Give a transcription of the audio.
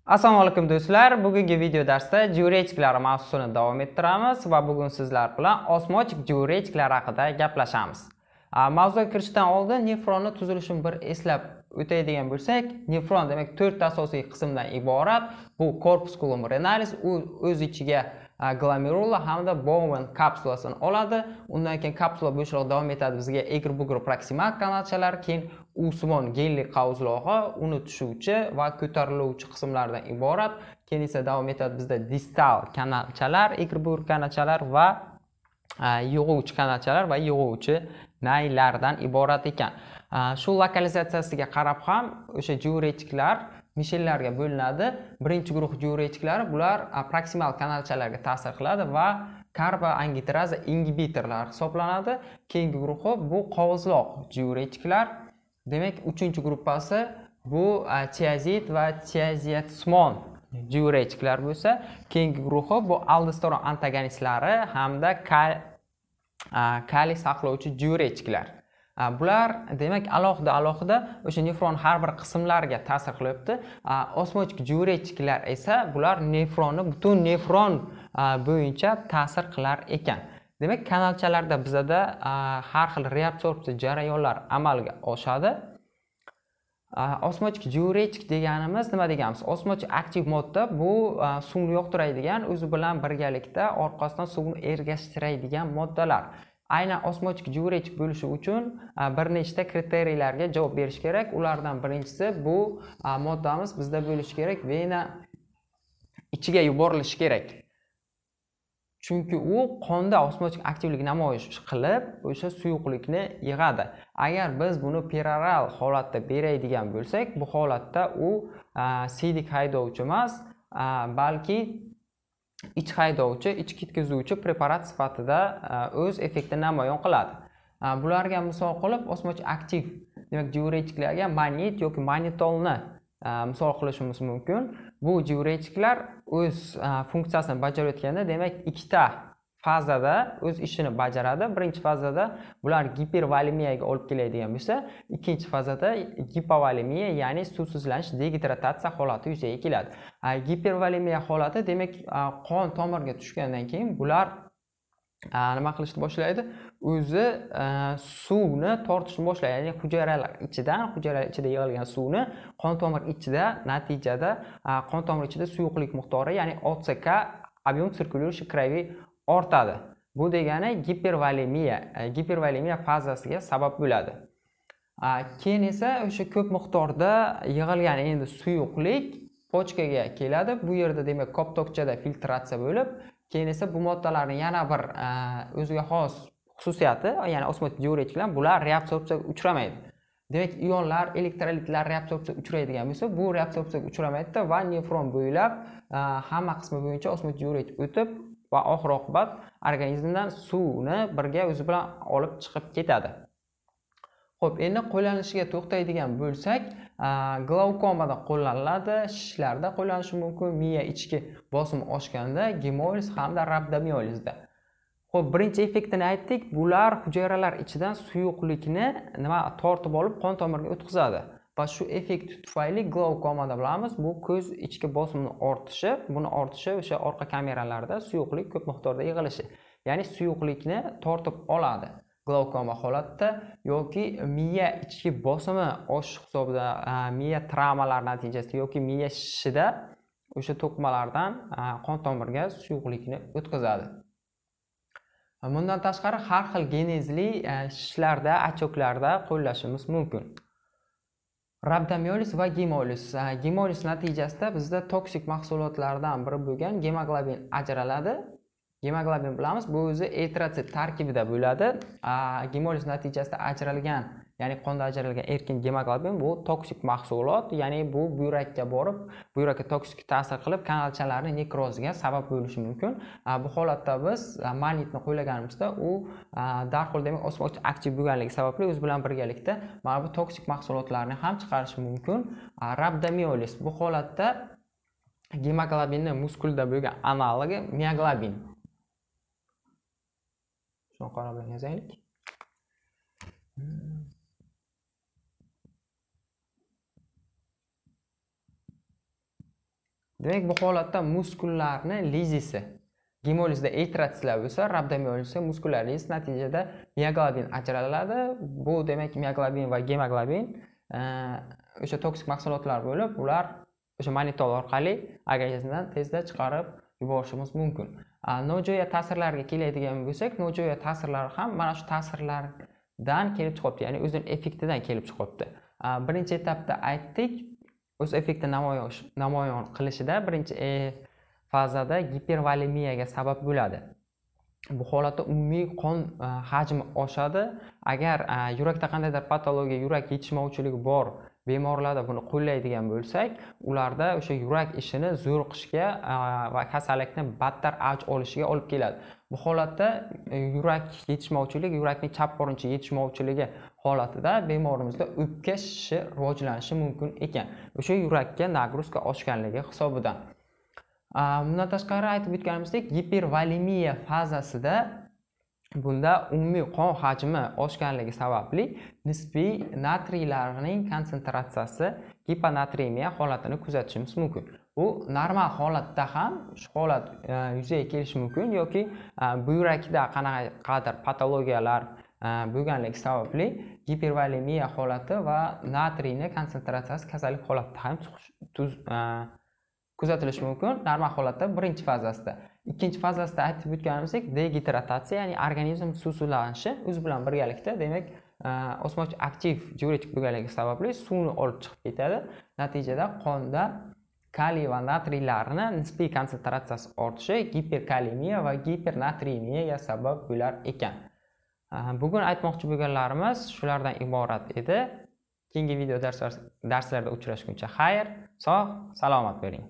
Assalomu alaykum do'stlar. Bugungi video darsda diuretiklar mavzusini davom ettiramiz va bugun sizlar bilan osmotik diuretiklar haqida gaplashamiz. Mavzuga kirishdan oldin nefronni tuzilishini bir eslab o'taydigan bo'lsak, nefron demak 4 ta asosiy qismdan iborat. Bu corpusculum renalis, u o'z ichiga glomerula hamda Bowman kapsulasini oladi. Undan keyin kapsula bo'shlig'i davom etadi bizga egri-bugri proksimal kanalchalar, keyin usmon genli qavzlog'i, uni tushuvchi va ko'tariluvchi qismlardan iborat. Keyin esa davom etadi bizda distal kanalchalar, egri-bugri kanalchalar va yig'uvchi kanalchalar va yig'uvchi naylardan iborat ekan. Shu lokalizatsiyasiga qarab ham o'sha diuretiklar mishellarga bo'linadi. Birinchi guruh diuretiklari bular proksimal kanalchalarga ta'sir qiladi va karboangidraza ingibitorlar hisoblanadi. Keyingi guruhi bu qovuzloq diuretiklar. Demak, uchinchi gruppasi bu tiazid va tiazidsimon diuretiklar bo'lsa, keyingi guruhi bu aldosteron antagonistlari hamda kaliy saqlovchi diuretiklar. Bular demak alohida-alohida o'sha nefron har bir qismlariga ta'sir qilyapti. Osmotik diuretiklar esa bular nefronni butun nefron bo'yicha ta'sir qilar ekan. Demak, kanalchalarda bizada har xil reabsorbsiya jarayonlar amalga oshadi. Osmotik diuretik deganimiz nima deganimiz? Osmotik aktiv modda bu suvni yoqtiradigan, o'zi bilan birgalikda orqasidan suvni ergashtiradigan moddalar. Aynan osmotik diuretik bo'lishi uchun bir nechta kriteriyalarga javob berish kerak. Ulardan birinchisi bu moddamiz bizda bo'lishi kerak, vena ichiga yuborilishi kerak. Chunki u qonda osmotik aktivlik namoyish qilib, o'sha suyuqlikni yig'adi. Agar biz buni peroral holatda beradigan bo'lsak, bu holatda u siydik haydovchi emas, balki ich haydovchi, ich ketkazuvchi preparat sifatida o'z effektini namoyon qiladi. Bularga misol qilib osmotik aktiv demak diuretiklarga manit yoki manitolni misol qilishimiz mumkin. Bu diuretiklar o'z funksiyasini bajarayotganda demak ikkita fazada o'z ishini bajaradi. Birinchi fazada bular gipervolemiyaga olib keladigan bo'lsa, ikkinchi fazada gipovolemiya, ya'ni suvsizlanish, degidratatsiya holati yuzaga keladi. Gipervolemiya holati demak qon tomirga tushgandan keyin bular nima qilishni boshlaydi? O'zi suvni tortishni boshlaydi, ya'ni hujayralar ichidan, hujayralar ichida yig'ilgan suvni qon tomir ichida, natijada qon tomir ichida suyuqlik miqdori, ya'ni OCK, объем циркулирующей крови ortadi. Bu degani gipervolemiya, gipervolemiya fazasiga sabab bo'ladi. Keyin esa o'sha ko'p miqdorda yig'ilgan endi suyuqlik pochkaga keladi. Bu yerda demak koptokchada filtratsiya bo'lib, keyin esa bu moddalarning yana bir o'ziga xos xususiyati, ya'ni osmotik diuretiklar bular reabsorbsiyaga uchramaydi. Demak, ionlar, elektrolitlar reabsorbsiyaga uchraydigan bo'lsa, bu reabsorbsiyaga uchramaydi va nefron bo'ylab hamma qismi bo'yicha osmotik diuretik o'tib va oxir oqibat organizmdan suvni birga o'zi bilan olib chiqib ketadi. Xo'p, endi qo'llanishiga to'xtaydigan bo'lsak, glaukomada qo'llaniladi, shishlarda qo'llanishi mumkin, miya ichki bosim oshganda, gemoliz hamda rabdomiolizda. Xo'p, birinchi effektini aytdik, bular hujayralar ichidan suyuqlikni nima tortib olib qon tomirga o'tkazadi. Va shu effekt tufayli glaukomada bilamiz, bu ko'z ichki bosimini ortishi, buni ortishi o'sha orqa kameralarda suyuqlik ko'p miqdorda yig'ilishi, ya'ni suyuqlikni tortib oladi glaukoma holatda yoki miya ichki bosimi oshishi hisobida miya travmalari natijasida yoki miya shishida o'sha to'qimalardan qon tomirga suyuqlikni o'tkazadi. Bundan tashqari har xil genezli shishlarda, achoklarda qo'llashimiz mumkin. Rabdomioliz va gemoliz. Gemoliz natijasida bizda toksik mahsulotlardan biri bo'lgan gemoglobin ajraladi. Gemoglobin bilamiz, bu o'zi eritrotsit tarkibida bo'ladi. Gemoliz natijasida ajralgan, ya'ni qonda ajralgan erkin gemoglobin bu toksik mahsulot, ya'ni bu buyrakka borib, buyrakka toksik ta'sir qilib, kanalchalarning nekroziga sabab bo'lishi mumkin. Bu holatda biz manitni qo'llaganimizda u darhol demak osmotik aktiv bo'lganligi sababli o'zi bilan birgalikda mana bu toksik mahsulotlarni ham chiqarishi mumkin. Rabdomioliz bu holatda gemoglobinni muskulda bo'lgan analogi mioglobin. Shuni qora bilan yozaylik. Demak, bu holatda muskullarni lizisi, gemolizda eritrotsitlar bo'lsa, rabdomiolizda muskullar lizisi, natijada mioglobin ajraladi. Bu demak mioglobin va gemoglobin o'sha toksik mahsulotlar bo'lib, ular o'sha manitol orqali organizmdan tezda chiqarib yuborishimiz mumkin. Nojo'ya ta'sirlarga keladigan bo'lsak, nojo'ya ta'sirlar ham mana shu ta'sirlardan kelib chiqyapti, ya'ni o'zining effektidan kelib chiqyapti. Birinchi etapda aytdik, o'z effekti namoyon qilishida birinchi fazada gipervolemiyaga sabab bo'ladi. Bu holatda umumiy qon hajmi oshadi. Agar yurakda qandaydir patologiya, yurak yetishmovchiligi bor bemorlarda buni qo'llaydigan bo'lsak, ularda o'sha yurak ishini zo'riqishga va kasallikni battar avj olishiga olib keladi. Bu holatda yurak yetishmovchiligi, yurakning chap qorincha yetishmovchiligi holatida bemorimizda o'pka shishi rivojlanishi mumkin ekan. O'sha yurakka nagruzka oshganligi hisobidan. Bundan tashqari aytib o'tganimizdek, gipervolemiya fazasida bunda umumiy qon hajmi oshganligi sababli nisbiy natriylarning konsentratsiyasi giponatremiya holatini kuzatishimiz mumkin. Bu normal holatda ham shu holat yuzaga kelishi mumkin yoki buyrakda qanaqadir patologiyalar bo'lganligi sababli gipervolemiya holati va natriyning konsentratsiyasi kasallik holatida ham kuzatilishi mumkin normal holatda birinchi fazasida. Ikkinchi fazasida aytib o'tganimizdek, degidratatsiya, ya'ni organizm suvsizlanishi o'zi bilan birgalikda, demak, osmotik aktiv diuretik bo'lganligi sababli suvni olib chiqib ketadi. Natijada qonda kaliy va natriylarni nisbiy konsentratsiyasi ortishi giperkalemiya va gipernatremiyaga sabab bo'lar ekan. Bugun aytmoqchi bo'lganlarimiz shulardan iborat edi. Keyingi video darslarda uchrashguncha xayr, sog', salomat bo'ling.